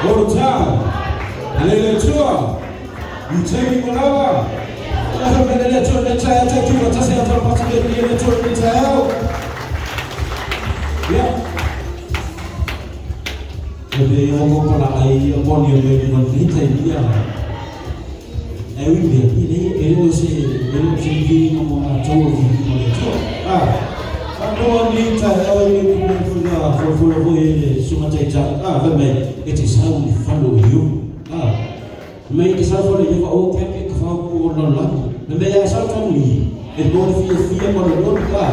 All the time. Le le tua. You take me lava. La me le tua le tae te tua tasi a tala patu le le tua le tae au. Yeah. Le le o ko pala ai o poni o le mo ni tai ia. E ui mea, i le e o se e o se vi no mo na tau o vi mo le tua. Ah. A no ni tae au e ku ku na fo fo fo e le sunga tai ta. Ah, va mai e te sau ni falo i u. Ah. Mai te sau falo i o ke ke ka fa ku o lo la. Na me ya sau tonu i. E mo le fia fia mo le lo ka.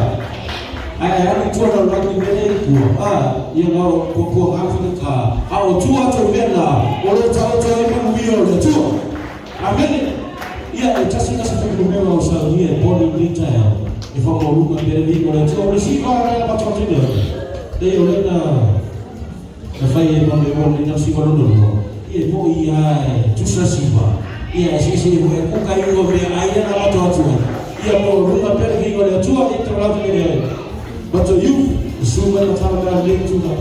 Ai ai alu tua lo la ki me le tua. Ah, ia lo ko ko ha fi ka. A o tua to me na. O le ta o ta e mo wi o le tua. Amen. Ia e tasi tasi fa ku me o sa ni e poni ni ta e. E fa mo lunga pe ni o le tua o le si va ra pa to te. Te o le na na fai e mo le mo ni na si va lo lo. Ia mo ia e tusa si va. Ia e se se mo e ku kai o me ai na ma to atu. Ia mo lunga pe ni o le tua i to la te le. But to you, su ma na ta na le tu na.